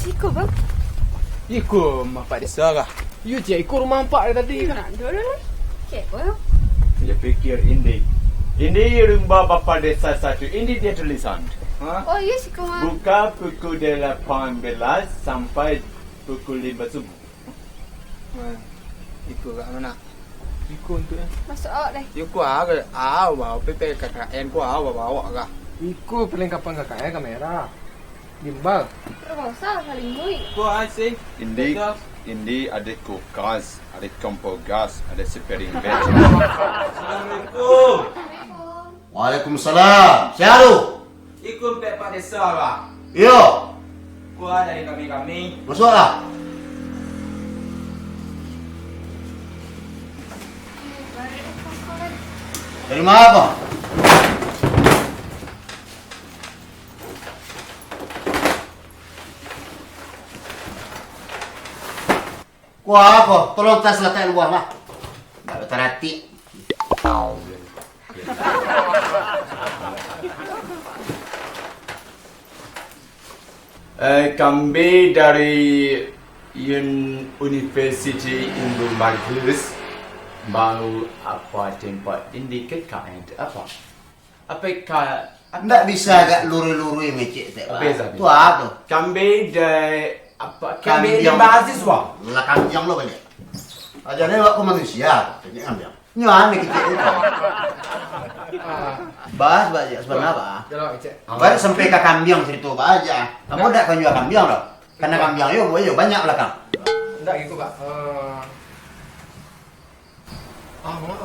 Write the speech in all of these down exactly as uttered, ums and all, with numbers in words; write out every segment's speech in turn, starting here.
Siko, Bang. Iko rumah Pak Desa kah? Iyo, ciek, iko rumah Pak dari tadi. Iyo, nak dulu lah. Ciek, Bang. Dia pikir Indi. Indi rumah Bapak Desa satu. Indi dia tulisan. Ha? Oh, iyo, siko, Bang. Buka pukul delapan belas sampai pukul lima subuh. Wah, iko kak mana? Iko untuak eh. Masuk awak deh. Iko ah, ah, bawa P P K K N ko ah, bawa awak kah? Iko perlengkapan K K N kamera. Gimbal. Terpaksa saling muik. Ko ah, sih. Indi, Indi ada kulkas, ada kompor gas, ada spring bed. Assalamualaikum. Waalaikumsalam. Sia tu? Iko ampek Pak Desa, Bang. Iyo. Kua dari kami-kami. Masuaklah. Dari ma ko? Kua ko, tolong tas latak lua lah. Ndak bataratik. Eh, kami dari Un-, University Indo Malkis mau apa tempat ini ke kain apa? Apa ka-, apa? Ndak bisa agak lurui-lurui mecek tek, Apa Pak? Bisa, Tu bisa. Apa tu? Kami dari, apa, kami di Kambiang. Mahasiswa. Lah kambiang lo baliak. Aja ni awak ko manusia, tanya kambiang. Nyo aneh kecek tu. Bahas banyak sebenarnya, Pak. Jalan kecek. Baru sampai ka kambiang cerita, Pak, aja. Kamu ndak kan jual kambiang lo? Karena kambiang yo, yo banyak belakang. Ndak gitu, Pak. Eh, ah, mau apa?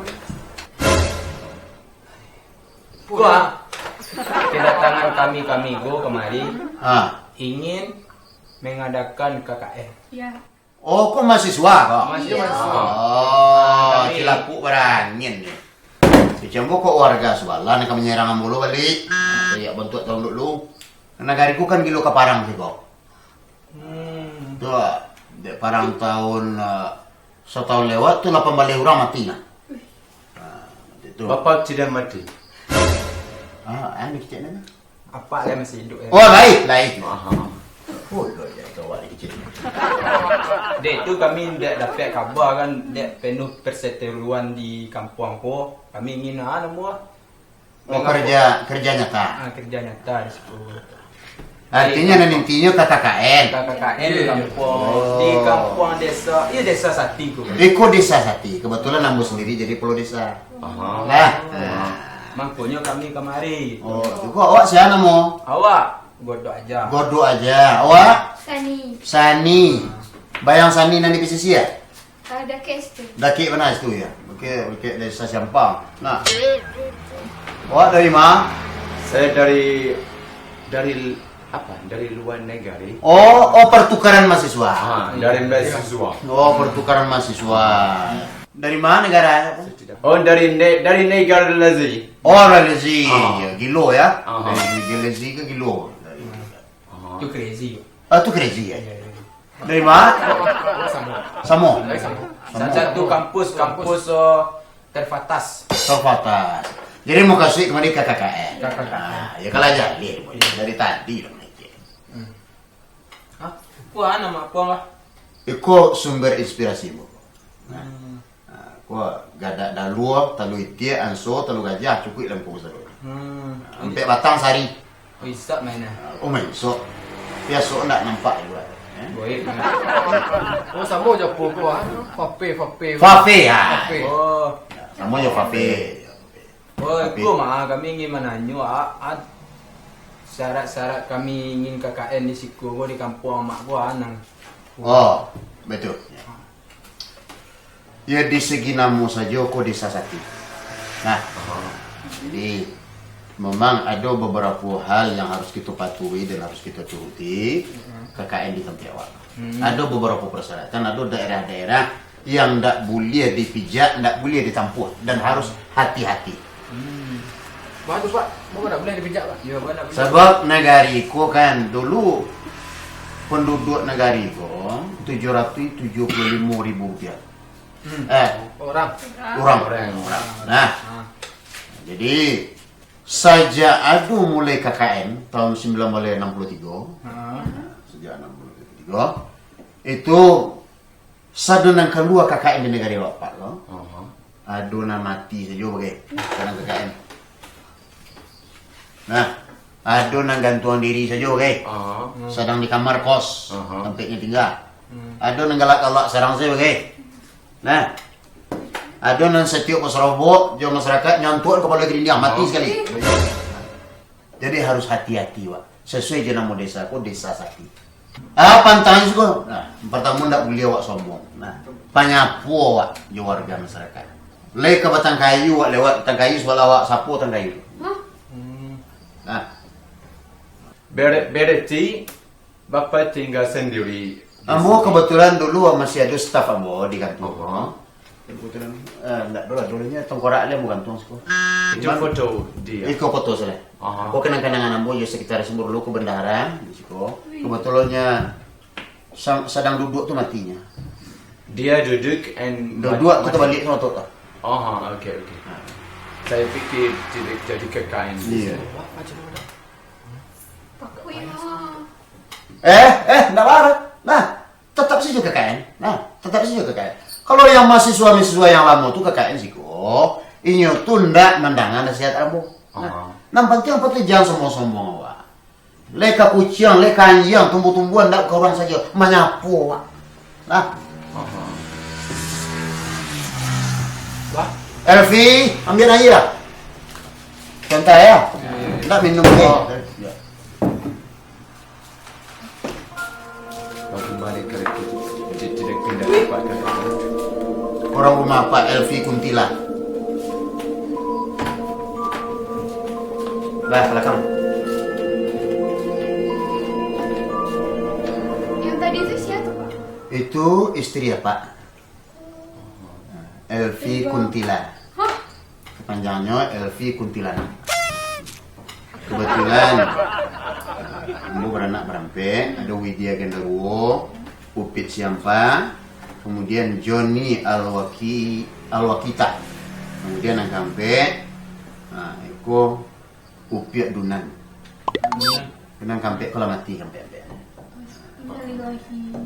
Kua, kedatangan kami-kami ko kamari Ah. ingin mengadakan K K N. Ya. Oh, ko mahasiswa ko? Mahasiswa. Oh, Kami cilaku barangin ni. Kecek ambo ko warga subalah ni ka manyerang ambo lo baliak. Kayak bantuak tahun dulu. Nagari ko kan gilo ka parang siko. Hmm. Tu, dek parang tahun, eh, satahun lewat tu lapan baleh urang mati nah. Ah, mati tu. Bapa tidak mati. Ah, anu kecek nana. Apa lah masih hidup, ya? Oh, baik, baik. Aha. Oh, lo ya, itu awak kecek. Dek tu kami dek dapat kabar kan, dek penuh perseteruan di kampuang ko. Kami ingin, ah, namo ah. Oh, Mengapa? kerja, kerja nyata. Ah, kerja nyata di situ. Artinya, nan intinyo K K N. K K N di kampuang, Oh. di kampuang desa, iya, Desa Sati tu. Iko Desa Sati. Kebetulan ambo sendiri jadi kepala desa. Aha. Lah. Ah. Mangkonyo kami kamari. Oh, tu kok awak sia namo? Awak Godok aja. Godok aja. Awak? Sani. Sani. Bayang Sani nan di P C C ya? Ah, dakek situ. Dakek mana situ ya? Oke, oke, dari Sasiampang. Nah. Awak dari ma? Saya dari, dari apa? Dari luar negeri. Oh, oh, pertukaran mahasiswa. Ah, dari mahasiswa. Oh, pertukaran mahasiswa. Dari mana negara? Oh, dari ne-, dari negara Lazi. Oh, Lazi. Ah. Ya, gilo ya. Ah. Dari Lazi ke gilo? Ah. Tu crazy. Ah, tu crazy ya. Ya, ya, ya. Dari mana? Samo. Samo. Dari Samo. Samo. Salah satu kampus, kampus, eh, terbatas. Terbatas. Jadi, mukasuik kamari ka K K N. Ka K K N. Ah, ya, kalau aja, lihat, dari tadi lah, Mike. Hmm. Hah? Kuah nama apa lah? Iko sumber inspirasi, Bu. Nah. Hmm. Ah, ko gadak dalua, talu itiak, anso, talu gajah, cukuik lah mangko basaro. Hmm. Ah, ampek batang sari. Oh, isok main ah. Ah, oh, main isok. Tapi asok ndak nampak juo, eh. Goib. Oh, samo jo apo ko ah. Vape, vape. Vape, ah. Vape. Oh. Samo jo vape. Oh, Tapi iko mah kami ingin mananyo, ah, ah, syarat-syarat kami ingin K K N di siko ko, di kampuang amak ko, ah, nan. Oh, betul. Ya. Ya, di segi namo sajo ko Desa Sati. Nah, jadi memang ado babarapo hal yang harus kito patuhi dan harus kito turuti, K K N di tampek awak. Ado babarapo parsyaratan, ado daerah-daerah yang ndak buliah dipijak, ndak buliah ditampuah, dan harus hati-hati. Hmm. Bah tu, Pak, kok ndak buliah dipijak, Pak? Yo, kok ndak buliah. Sabab nagari ko kan, dulu penduduk nagari ko tujuh ratus tujuh puluh limo ribu rupiah. Hmm. Eh, orang. Urang. Urang. Nah, jadi sajak ado mulai K K N tahun sembilan belas enam puluh tiga, sajak enam puluh tiga, itu sadang nan kalua K K N di nagari awak ko, ado nan mati sajo bagai, sadang K K N. Nah, ado nan gantuang diri sajo bagai, sadang di kamar kos, tampeknyo tingga. Ado nan galak-galak sadang sajo bagai. Nah, ado nan satiok basaroboh jo masyarakat, nyantuak kapalo ka dindiang, mati sakali. Jadi harus hati-hati, wak. Sasuai jo namo desa ko, Desa Sati. Ah, pantang siko. Nah, partamo ndak buliah wak sombong. Nah, panyapo wak jo warga masyarakat. Lai ka batang kayu wak lewat, batang kayu sabalah wak, sapo batang kayu tu. Nah. Bere-, bereti Bapak tinggal sendiri di sini? Ambo kebetulan dulu masih ado staf ambo di kantor. Kebetulan, eh, ndak ado lah, dulunyo tengkorak lai ambo gantuang siko. Itu foto dia? Iko foto salah. Ko kenang-kenangan ambo jo sekitar sumur dulu ko bendahara di siko. Kebetulannya sa-, sadang duduak tu matinyo. Dia duduk and Duduak ko tabaliak tu otot tu. Oh, oke, oke. Saya pikir tidak jadi K K N di sini. Eh, eh, ndak apa. Nah, tetap saja K K N. Nah, tetap saja K K N. Kalau yang mahasiswa-mahasiswa yang lamo tu K K N siko, inyo tu ndak mandanga nasihat ambo. Nah, nan penting apo tu, jangan sombong-sombong awak. Lai ka kuciang, lai ka anjiang, tumbuh-tumbuhan ndak ka urang sajo, manyapo awak. Nah. Wah. Elvi, ambiak aia lah. Santai ya. Ndak minum teh. Bagaimana kalau kita tidak pindah tempat kan? Orang rumah Pak Elvi Kuntila. Lah, belakang. Yang tadi itu siapa, Pak? Itu istri ya, Pak. Elvi Kuntila. Hah? Kepanjangannya Elvi Kuntilanak. Kebetulan, ambo baranak barampek, ado Widya Genderuwo, Upit Siampa, kemudian Joni Alwaki-, Alwakita, kemudian nan kaampek, nah, iko Upiak Dunan. Nan kaampek ko lah mati, kaampek-ampek. Innalillahi.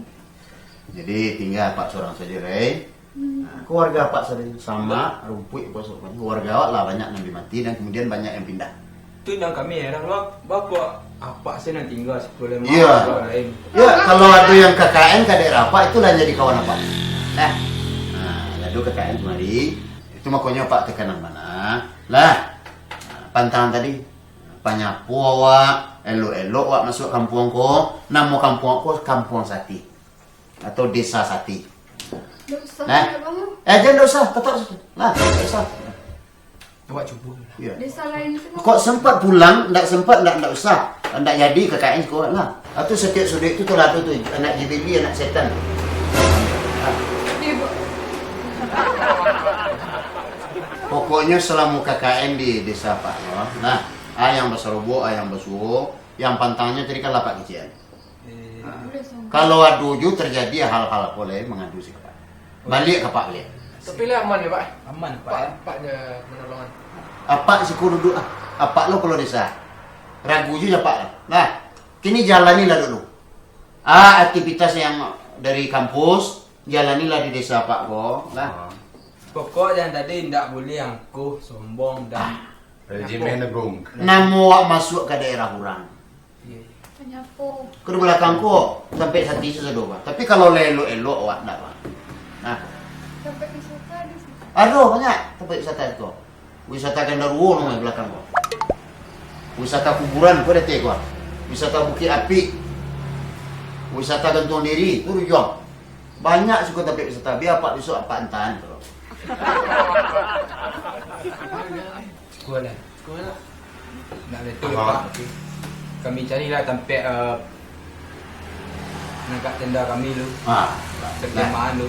Jadi, tingga apak surang sajo, Rey. Nah, keluarga apak sajo, samak, rumpuik, apa sabananyo. Keluarga awak lah banyak nan bi mati dan kemudian banyak yang pindah. Tu nan kami heran, Bang. Baa kok apak sajo nan tingga siko, lai? Iyo. Iyo, kalau ado yang K K N ka daerah apak, itulah jadi kawan apak. Nah. Nah, lalu K K N kemari, itu makonyo apak tekanan bana. Lah. Nah, pantangan tadi. Panyapo awak, elok-elok awak masuak kampuang ko, namo kampuang ko Kampuang Sati atau Desa Sati. Ndak usah. Nah. Eh, jan ndak usah, tatap sajo. Nah, ndak usah. Awak cubo lah. Iyo. Desa lain tu. Kok sempat pulang, ndak sempat, ndak, ndak usah. Ndak jadi K K N siko lah. Atau satiok suduik tu talado tu, anak jibili, anak setan. Pokoknyo salamo K K N di desa apak, nah, a yang basaroboh, a yang basuo, yang pantangnyo tadi kan lah apak kecek. Kalau ado juo terjadi hal-hal apo lai, mangadu siko, Pak. Baliak ka apak baliak. Tapi lai aman yo, Pak? Aman, Pak. Apak, apak je manolongan. Apak siko duduak lah. Apak lo kepala desa. Ragu juo apak lah. Nah, kini jalanilah dulu. Ah, aktivitas yang dari kampus, jalanilah di desa apak ko lah. Pokok yang tadi ndak buliah angkuh, sombong, dan Rejimen Agung. Namo awak masuak ka daerah urang. Iyo, iyo. Panyapo. Ka balakang ko, tampek sati sasado, Pak. Tapi kalau lah elok-elok awak, ndak, Pak. Nah. Tampek wisata di siko? Ado, banyak tampek wisata siko. Wisata Genderuwo namonyo balakang ko. Wisata kuburan ko di ateh ko. Wisata Bukik Apik. Wisata Gantuang Diri, tu di ujuang. Banyak siko tampek wisata, bia apak bisuak apak antaan ko. Sukua lah. Sukua lah. Nak letak, Pak. Kami carilah tampek, eh, nangkak tenda kami tu. Ah, perkemahan tu.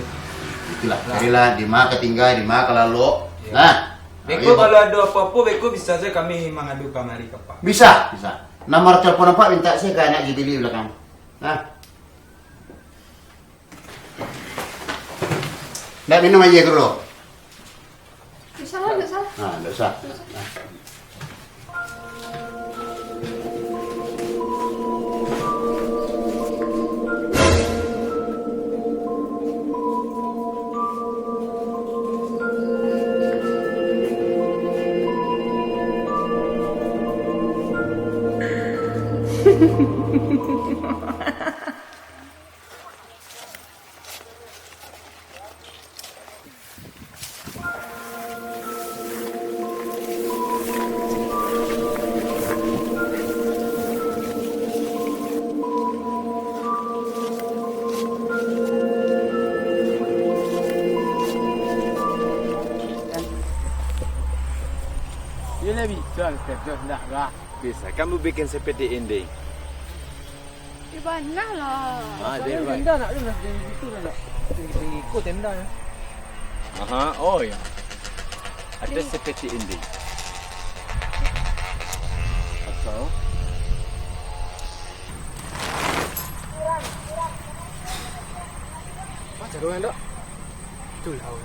Itulah. Lah. Carilah di ma ka tingga, di ma ka lalok. Yo. Nah. Beko kalau ado apo-apo, beko bisa sajo kami mangadu kamari ka Apak. Bisa, bisa. Nomor telepon Apak mintak sajo ka anak Jibili balakang. Nah. Ndak minum aia ko dulu? Ndak usah lah, ndak usah. Ah, ndak usah. Ndak usah. Ah. Iyo lah, bisa, kerja ndak lah. Bisa, kamu bikin seperti ini. Eh, bana lah. Ah, dia buat. Tenda nak, dia nak jadi itu dah nak. Tinggi-tinggi ko tenda ya. Aha, oh ya. Ada seperti ini. Atau macam mana, Dok? Itulah.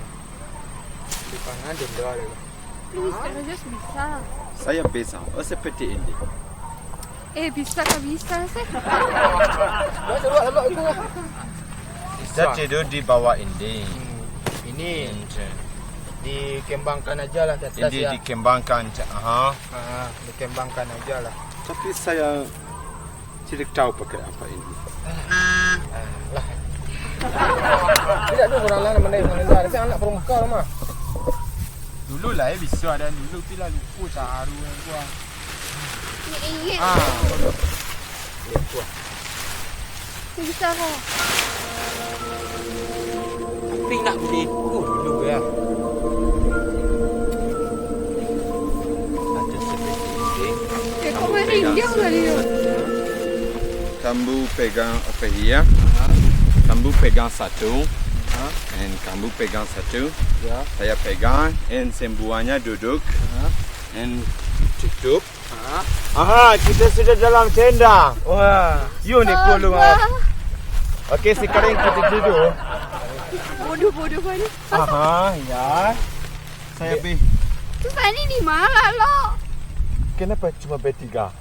Di pangan tenda dia. Please, Kak Rajas bisa. Saya bisa. Oh, seperti ini. Eh, bisa ka bisa sih? Dah, coba elok itu lah. Bisa. Kita tidur di bawah ini. Hmm, ini. Ini. Dikembangkan aja lah di atas. Ini ya. Dikembangkan, Cak. Aha. Ah, dikembangkan aja lah. Tapi saya tidak tahu pakai apa ini. Ah, lah. Tidak ada orang lain mana yang mengendar. Tapi anak perempuan mah. Dulu lah, eh, bisa ada dulu, tapi lah lupa saru yang gua. Ni ingat. Ah. Lupa. Ni bisa ko. Tapi nak beli ko dulu ya. Ada seperti ini. Eh, kok main dia kali ya? Kambu pegang over here. Aha. Kambu pegang satu. Aha. And kambu pegang satu. Ya. Saya pegang. And sembuanya duduk. Aha. And tutup. Aha. Aha, kita sudah dalam tenda. Wah. Yo ni kolong. Oke, sekarang kita duduk. Bodoh-bodoh kau ni. Aha, ya. Saya pi. Tu tadi di mana lo? Kenapa cuma bertiga?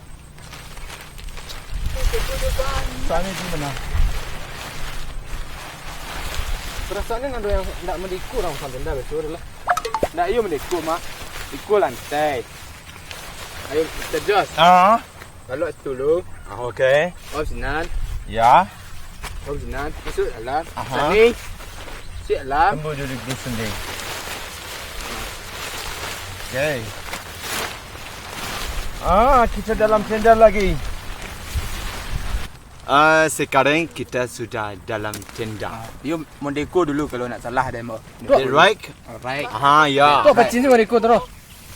Sana di mana? Perasaannya ada yang ndak mendikuk orang sampai ndak betul lah. Ndak iyo mendikuk mah. Ikut lantai. Ayo, Mister Josh. Ah. Kalau dulu. Ah, oke. Om Sinan. Ya. Om Sinan, masuk dalam. Aha. Sini. Masuk dalam. Tunggu dulu di sini. Oke. Ah, kita dalam tenda lagi. Ah, sekarang kita sudah dalam tenda. Ah, yo, mondeko dulu kalau nak salah deh, Mbok. Right? Alright. Aha, ya. Tu apa cini mondeko terus?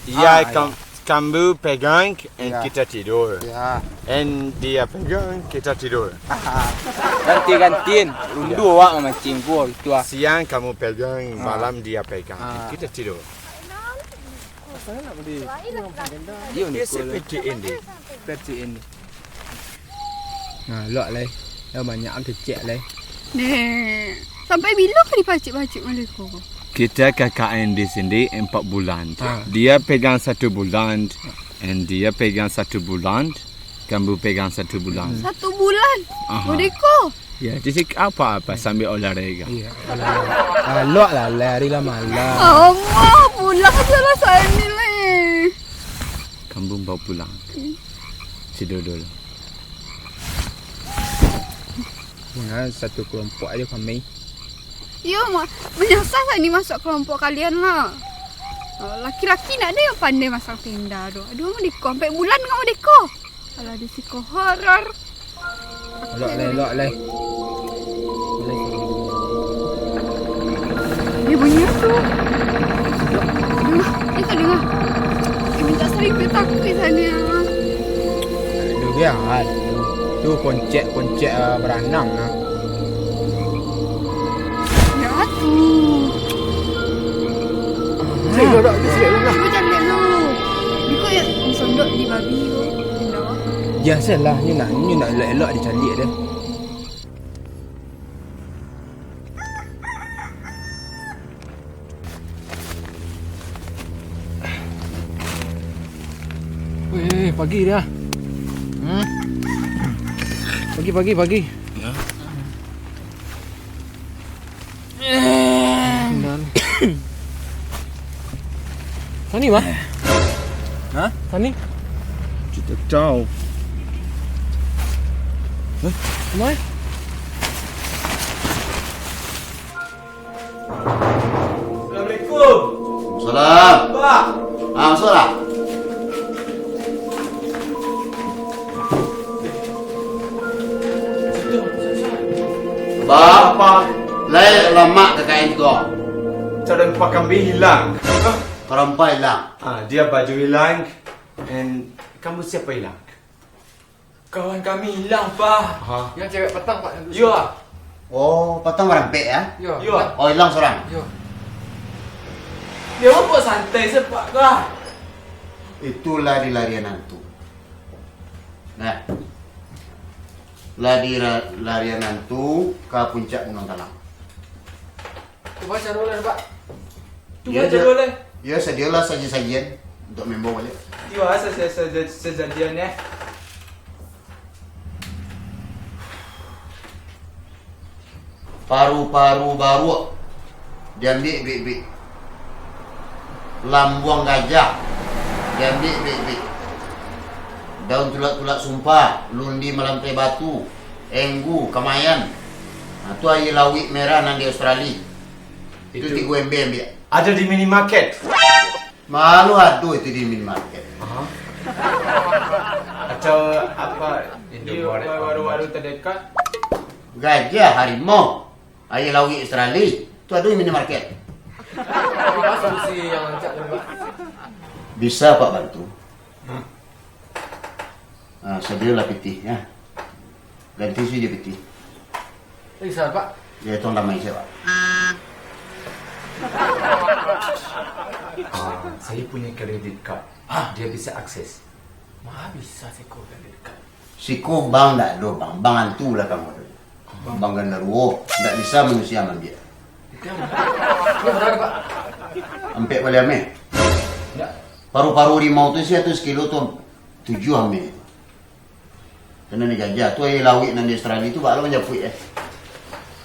Iya, ah, kam-, iya. Kambu pegang, and iya. Kita tidur. Iya. And dia pegang, kita tidur. Aha. Ganti-gantian. Rundu awak mamancing ko gitu ah. Siang kamu pegang, ah, malam dia pegang. Ah. Kita tidur. Dia seperti ini. Seperti ini. Nah, lok lai. Dah banyak kecek lai. Neh, sampai bila ka dipacik-pacik maleko? Kita K K N di sini empat bulan. Ha. Dia pegang satu bulan, and dia pegang satu bulan, kamu pegang satu bulan. Satu bulan? Aha. Modeko? Ya, di sini apa-apa sambil olahraga. Iya, olahraga. Ah, lok lah, lari lah malam. Allah, pulang salah saya ni lai. Kamu bawa pulang. Tidur dulu. Nah, satu kelompok aja kami. Iyo, ma-, manyasah lah ni masuk kelompok kalian lah. Oh, laki-laki ndak ada yang pandai masang tenda tu. Aduh, modeko, sampai bulan ngau modeko. Alah, di siko horor. Lok lai, lok lai. Lok lai. Eh, bunyi apa? Dengar, eh, tak dengar. Eh, minta sering ke takut sana. Aduh, biar aduh. Tu koncek-koncek, ah, beranang lah. Ya, tu. Cek dulu, cek dulu lah. Cuba cari dulu. Biko ya, sondok di babi tu. Indah. Biasalah, ni nak, ni nak elok-elok dicari deh. Weh, pagi dah. Hmm? Pagi, pagi, pagi. Ya. Dan Sani mah? Hah? Sani? Kita tahu. Hah? Mai? Assalamualaikum. Salam. Pak. Ah, masuklah. Bapa, lai lamak K K N ko. Cara empa kambing hilang. Karompa hilang. Ah, dia baju hilang. And kamu siapa hilang? Kawan kami hilang, Pak. Aha. Yang cewek patang, Pak, yang Yo. Oh, patang barampek, ya? Yo. Yo. Oh, hilang seorang. Yo. Dia mah buat santai se, Pak, kah? Itulah dilarian hantu. Nah. Lah dilarian hantu ka puncak Gunung Talang. Cubo caro lah, Pak. Cubo Iyo, caro lah. Iyo, sadialah saji-sajian untuk membawa balik. Iyo, sa-, sa-, sa-, sajian, eh. Paru-paru baruak diambiak ibik-ibik. Lambuang gajah diambiak ibik-ibik. Daun tulak-tulak sumpa, lundi malantai batu, enggu, kamayan. Nah, tu aia lauik merah nan di Australia. Itu Itu tigo ember ambiak. Ada di minimarket. Malu ado itu di minimarket. Aha. Atau apa, Di Indomaret, waru-waru terdekat. Gajah, harimau, aia lauik Australia. Tu ado di minimarket. Apa solusi yang rancak tu, Pak? Bisa Pak bantu. Hmm. Ah, sadialah pitih, ya. Ganti saja pitih. Bisa, Pak. Ya, tolong damai saja, Pak. Ah, saya punya kredit card. Ah, dia bisa akses. Ma bisa siko kredit card? Siko bank ndak ado, Bang. Bank hantu lah kamu tu. Bank genderuwo, ndak bisa manusia maambiak. Itu yang mana? Itu berapa, Pak? Ampek baleh ameh. Ndak. Paru-paru rimau tu isi saratus kilo tu tujuah ameh. Karano ni gajah tu, aia lauik nan di Australia tu, baa lo manjapuik, eh.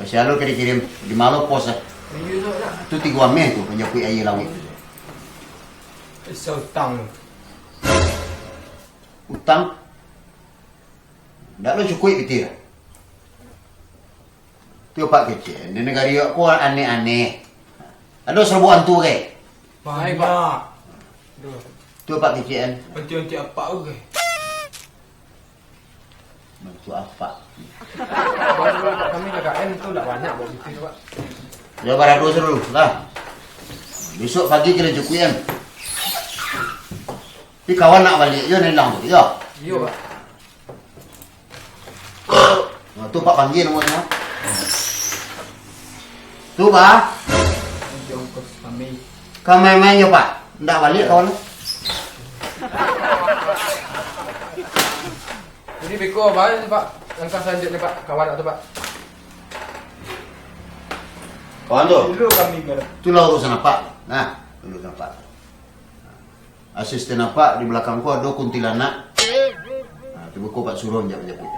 Kasian lo ka dikirim, di ma lo pos, eh. Iya, iya, iya. Tu tigo ameh tu, manjapuik aia lauik tu. Bisa utang lo. Utang? Ndak lo cukuik pitih. Tu Pak kecek, di nagari awak ko aneh-aneh. Ado sarubo hantu, kai? Banyak. Aduh. Tu Pak kecek, kan? Hantu-hantu apak tu, kai? Bantu apak. Baru, Pak, kami K K N tu ndak banyak bawa pitih tu, Pak. Yo, barado dulu lah. Besok pagi kito cukuik, kan? Tapi kawan nak baliak juo nan ilang tu, yo? Iyo, Pak. Nah, tu Pak panggia namonyo. Tu, Pak. Nanti ongkos kami. Ka main-main jo, Pak. Ndak baliak kawan tu. Jadi beko, Pak, Pak. Langkah selanjutnya, Pak. Kawan tu, Pak. Kawan tu. Dulu kami ber- Itulah urusan Apak. Nah, urusan Apak. Asisten Apak di balakang ko ado kuntilanak. Nah, tu beko Apak suruah manjapuik-japuik.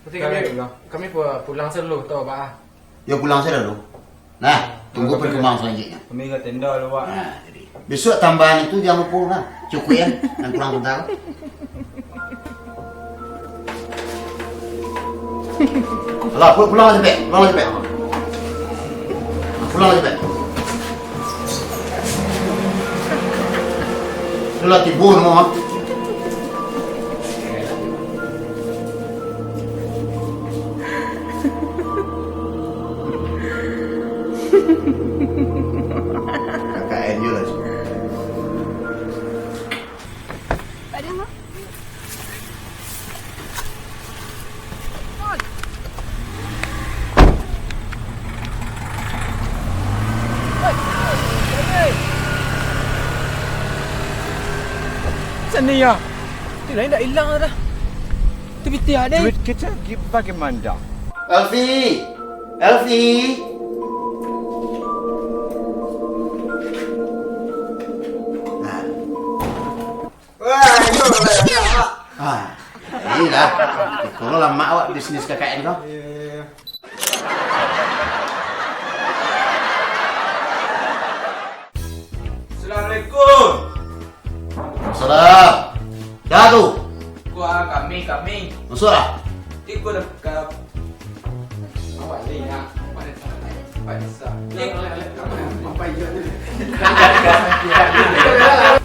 Berarti kami, Kami pulang. kami pu-, pulang sajo dulu, tau, Pak, ah? Yo, pulang sajo dulu. Nah, tunggu Kami perkembangan selanjutnya. Kami ka tenda dulu, Pak. Nah, jadi. Besok tambahan itu jangan lupo, nah. Cukuik, kan? Nan kurang sabanta. Alah, pu-, pulang lah capek, pulang lah capek. Pulang lah capek. Itulah tibo namo, ah. Ayolah, Cik. Pak Dang, Bang. Sini ya. Tu lain dah hilang dah. Tu piti ada. Duit kita bagaimana? Elfi! Elfi! Nah. Wah, iyo, iyo, iyo. Ah, inilah. Kalau lama awak bisnis K K N kau. Iya, iya, iya. Assalamualaikum. Salam. Dah tu. Kua kami, kami. Masuk lah. Iko dah ka-, awak ni nak. Pada sa-, pada sa-,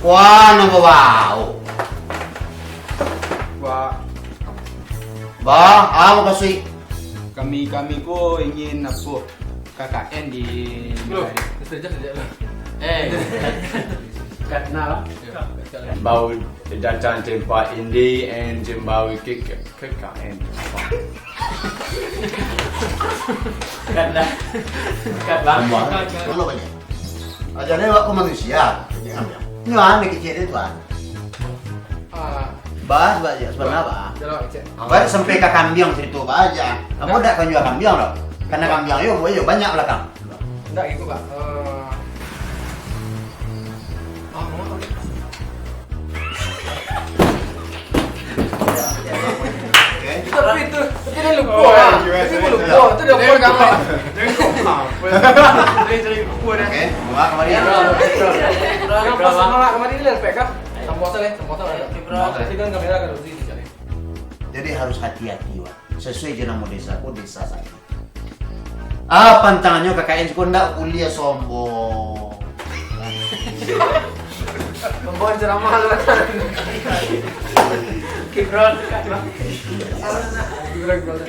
Kuan apa bau? Wah. Bah, ah, makasih. Kami, kami ko ingin apa? K K N di Loh, negara. Saja, saja lah. Eh, kat na lah. Baru datang tempat ini and jembawi ke, ke, K K N. Kat na. Kat lah. Tambah. Kalau banyak. Aja ni awak ko manusia. Jangan bilang. Ni aneh kecil dia tu, ah. Ah. Bah, bah, ya, sebenarnya, bah. Jalan, cek. Bah, sampai ka kambiang situ, bah, aja. Kamu dak kan jual kambiang, loh. Karena kambiang, yo, yo, banyak belakang. Ndak gitu, Pak. Eh, ah, mau apa? Oke. Tapi itu, tapi dia lupa, Oh, lah. iya, Tapi iya, lupa, iya. Itu dia Dia lupa. Dia lupa. Dia cari lupa dia. Oke, buka kembali. Yang pas menolak kemarin dia lepek kah? Sambuasa, eh, sambuasa ada. Sambuasa. Tapi kan kamera kan harus di sini. Jadi harus hati-hati, Wak. Sesuai je namo desa ko, Desa Sakti. Ah, pantangannyo K K N ko ndak buliah sombong. Sombong ceramah lu. Kibron. Kibron, Kibron.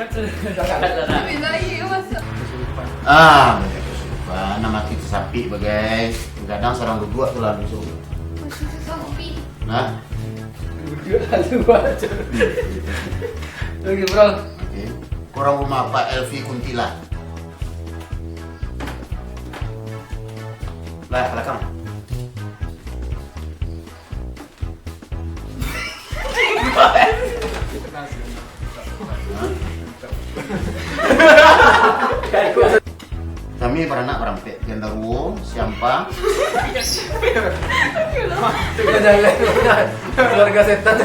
Ah, banyak kesurupan. Nama kita sapi bagai. Kadang sarang duduak tu lah musuh. Nah. Duduak lalu aja. Oke, bro. Oke. Korang rumah Pak Elvi Kuntila. Lah, belakang. Kami baranak barampek, gendaruwo, siampa. Keluarga setan tu.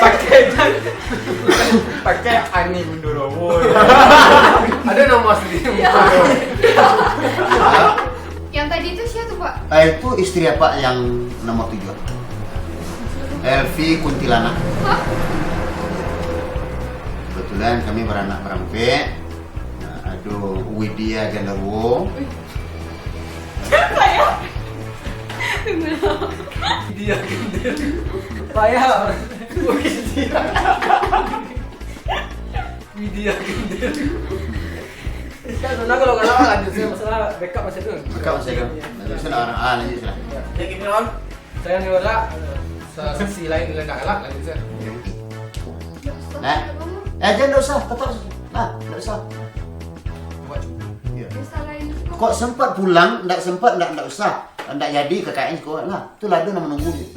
Pakai, pakai ani gendaruwo. Ada nama asli. Ya. Yang tadi tu sia tu, Pak? Ah, itu istri Apak yang nomor tujuh. Elvi Kuntilanak. Hah? Kebetulan kami baranak barampek. Nah, ado Widya Gendaruwo. Siapa ya? Widya Gendaruwo. Payah. Widya. Widya Gendaruwo. Kan senang kalau galak, lanjut saja masalah backup masih tu. Backup masih tu. Lanjut saja lah. Ah, lanjut saja lah. Jadi, Bro, saya ni galak, eh, se-, sesi lain lain nak galak, lanjut saja. Nah. Eh, jangan, ndak usah, tetap. Nah, ndak usah. Buat cukup. Iya. Kok sempat pulang, ndak sempat, ndak, ndak usah. Ndak jadi K K N siko lah. Tu lah ado nan manunggu je.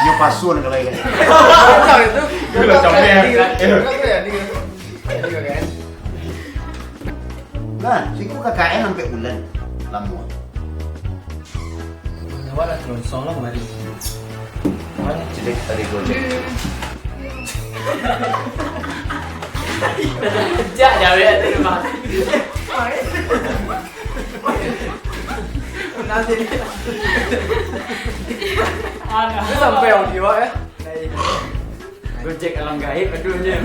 Nyo pasun kalau ingat. Kacau itu. Itu lah comel. Jadi, jadi, jadi, jadi, kan? Nah, siko K K N sampai bulan. Lamo. Awak lah kelonsong lah kemarin. Mana cedek tadi Gojek? Kejap je awak tu memang. Nanti ni. Alah. Sampai audio, eh. Gojek alam gaib, aduh, je.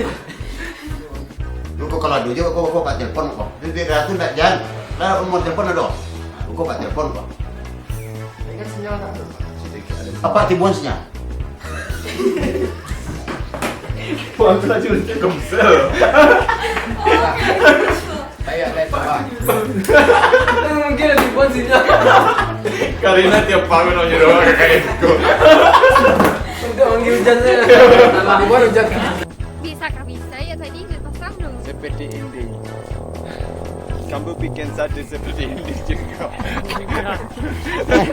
Lu kok kalau ado je, kok, kok, kok telepon kok. Dia, dia tu ndak jan. Lah, nomor telepon ado. Kok, kok telepon kok. Ini kan sinyal tak ada. Apa tibuan sinyal? Wah, tu lah cerita kemsel. Ayo, let's go. Mungkin lebih buat sini. Karina tiap bangun nonyo doang kayak gitu. Untuk manggil hujan saja. Buat hujan. Bisa kah bisa ya tadi nggak pasang dong? Seperti ini. Kamu bikin satu seperti ini juga. Dan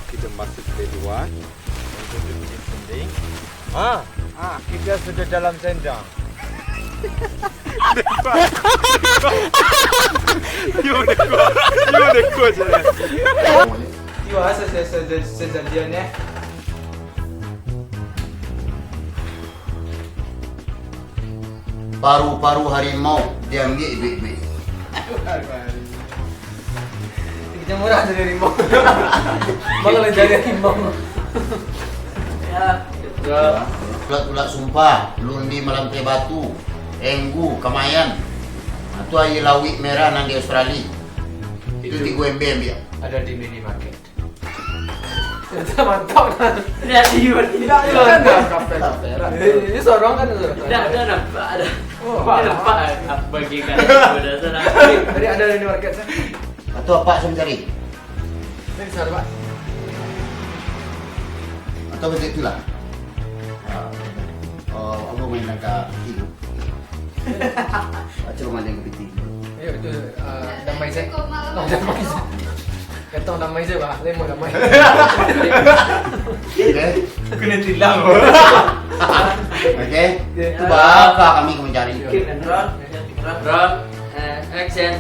kita masuk ke luar. Untuk bikin sending. Ah, ah, kita sudah dalam sendang. Yo, deko. Yo, deko je. Yo, asa se- se- se- sejadian ya. Paru-paru harimau diambiak iduik-iduik. Kita murah jadi harimau. Malah lah jadi harimau. Ya. Tulak-tulak sumpah, lundi malam teh batu, enggu, kamayan. Nah, tu aia lauik merah nan di Australia. Itu tigo ember ambiak. Ada di minimarket. Mantap kan? Tidak di minimarket. Tidak, itu kan dah kafe-kafe lah. Ini, ini sorong kan tu. Tidak, tidak nampak ada. Oh, tidak nampak apa bagi kalian. Sudah sana. Tadi ada di market sana. Atau apa saya mencari? Ini besar, Pak. Atau macam itulah. Ah, oh, apa main angka itu? Baca pamaliang kapiti. Iyo, itu, ah, damai se. Kok malam Oh, damai se. Kata damai se, bah. Lemon damai. Oke. Kena tilang. Oke. Itu baka kami ka mancari. Oke, roll. Roll. Eh, action.